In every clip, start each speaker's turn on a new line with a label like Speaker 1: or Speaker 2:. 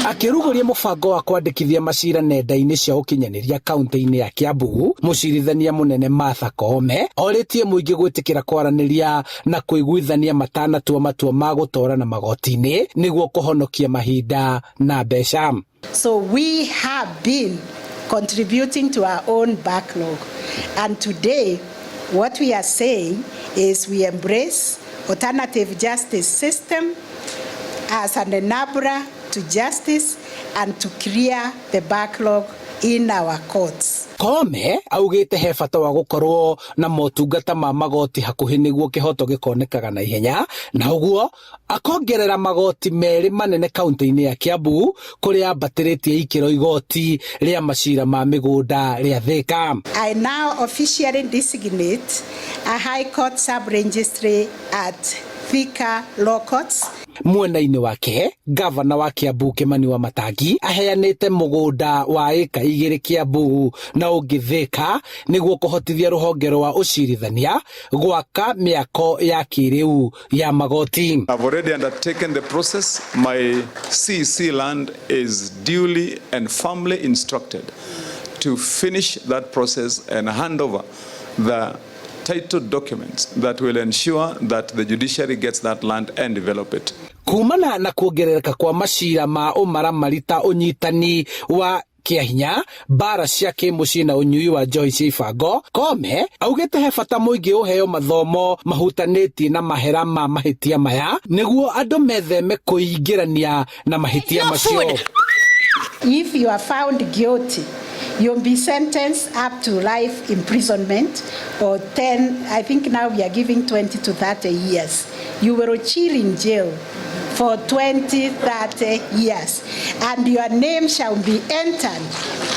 Speaker 1: Akĩrugũria mũbango wa kwandĩkithia macira nenda-inĩ cia ũkinyanĩria kaunti-inĩ ya Kiambu, mũcirithania mũnene Martha Koome orĩtie mũingĩ gwĩtĩkĩra kwaranĩria na kũiguithania matanatua matua ma gũtwarana magoti-inĩ nĩguo kũhonokia mahinda na mbeca.
Speaker 2: So we have been contributing to our own backlog. And today, what we are saying is we embrace alternative justice system as an enabler to justice and to clear the backlog in our courts.
Speaker 1: Koome augĩte he bata wa gũkorwo na motungata ma magoti hakuhĩ nĩguo kĩhoto gĩkonekaga na ihenya, na ũguo akongerera magoti merĩ manene kaunti-inĩ ya Kiambu kũrĩa ambatĩrĩtie ikĩro igoti rĩa macira ma mĩgũnda rĩa Thika.
Speaker 2: I now officially designate a High Court sub-registry at Thika Law Courts.
Speaker 1: Mwena-inĩ wake, gavana wa Kiambu Kimani Wamatangi aheanĩte mũgũnda wa ĩka 2 Kiambu na ũngĩ Thika nĩguo kũhotithia rũhonge rwa ũcirithania gwaka mĩako ya kĩrĩu ya magoti.
Speaker 3: I've already undertaken the process. My CEC land is duly and firmly instructed to finish that process and hand over the title documents that will ensure that the judiciary gets that land and develop it.
Speaker 1: Kumana na kuongerereka kwa macira ma ũmaramari ta ũnyitani wa kĩahinya, mbara cia kĩmũciĩ na ũnyui wa njohi cia ibango, Koome augĩte he bata mũingĩ ũheo mathomo mahutanĩtie na mahera ma mahĩtia maya nĩguo andũ metheme kwĩingĩrania na mahĩtia macio.
Speaker 2: If you are found guilty, you'll be sentenced up to life imprisonment or 10, I think now we are giving 20 to 30 years. You will chill in jail for 20, 30 years. And your name shall be entered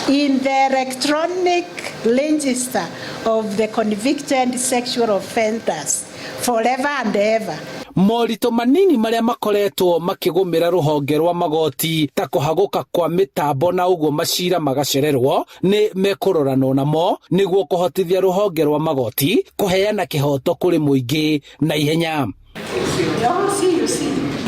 Speaker 2: in the electronic register of the convicted sexual offenders forever and ever.
Speaker 1: Moritũ manini marĩa makoretwo makĩgũmĩra rũhonge rwa magoti ta kũhagũka kwa mĩtambo na ũguo macira magacererwo nĩ mekũroranwo namo nĩguo kũhotithia rũhonge rwa magoti kũheana kĩhoto kũrĩ mũingĩ na ihenya.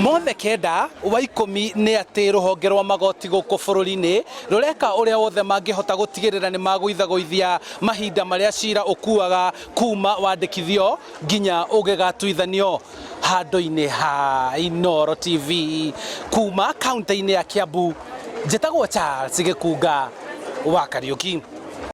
Speaker 1: Mothe kenda wa 10 nĩ atĩ rũhonge rwa magoti gũkũ bũrũri-inĩ rũreka ũrĩa wothe mangĩhota gũtigĩrĩra nĩ magũithagũithia mahinda marĩa cira ũkuaga kuma wandĩkithio nginya ũgĩgatuithanio. Handũ-inĩ ha Inooro TV kuma kaunti-inĩ ya Kiambu, njĩtagwo Charles Gĩkunga wa Kariũki.